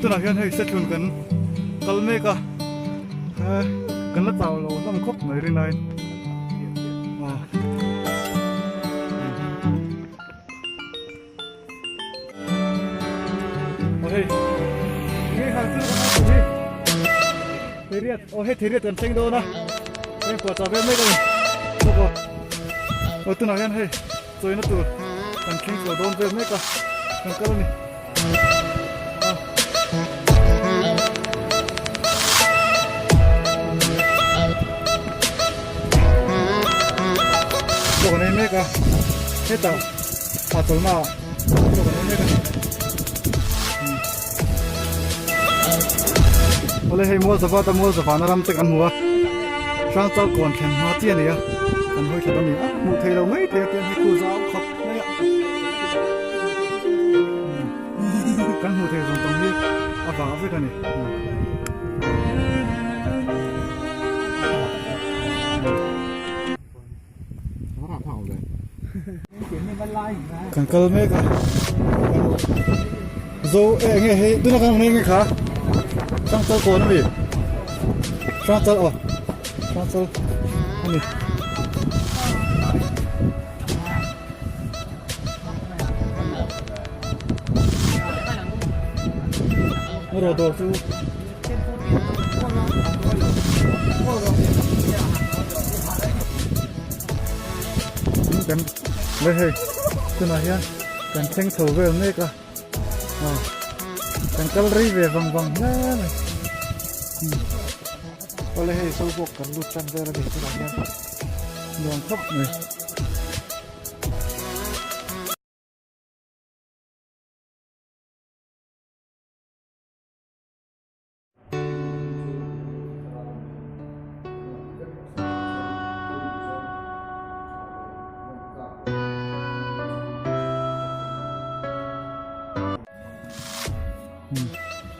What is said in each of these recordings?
tunah hian hei sethlun kan kal mek a kan la chau lo hlawm khawp mai rinaiin aw. Aw hei hei han chu kan hmu hi theriat aw hei theriat kan thleng dawn a hei pawh chah vel mek a ni bawk aw aw tunah hian hei chawina tur kan thleng chhuah dawn vel mek a kan kal a ni. Chaw kan ei mek a hetah a chawlhna ah chaw kan ei mek a ni awle hei mual zava ta mual zavana ram te kan hmu a hrangchal kawn thlen hma chi a ni a kan hawi thla dawn a ni a hmuh theih loh mai thei a tiang hi khu zau khawp mai a kan hmuh theih zawng tawng hi a vang vek a ni. Kan kal mek a zo e enge hei tuna kan hmu nge kha hrangchal kawn a mi hrangchal aw hrangchal a ni. Rawh dawr chu Kan le hei tunah hian kan thleng chho vel mek a aw kan kal rei ve vang vang hle mai awle hei so bawk kan lut tan vel a ni tunah hian nuam khawp mai.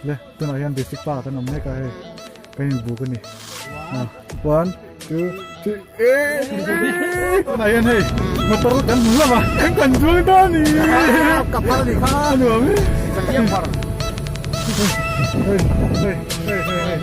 Le tunah hian district park an awm mek a hei kan inbuk a ni one two three tunah hian hei motor kan hmu hlauh a kan chuang ta a ni ka phal ni kha a nuam e ka tiang phar hei hei hei hei hei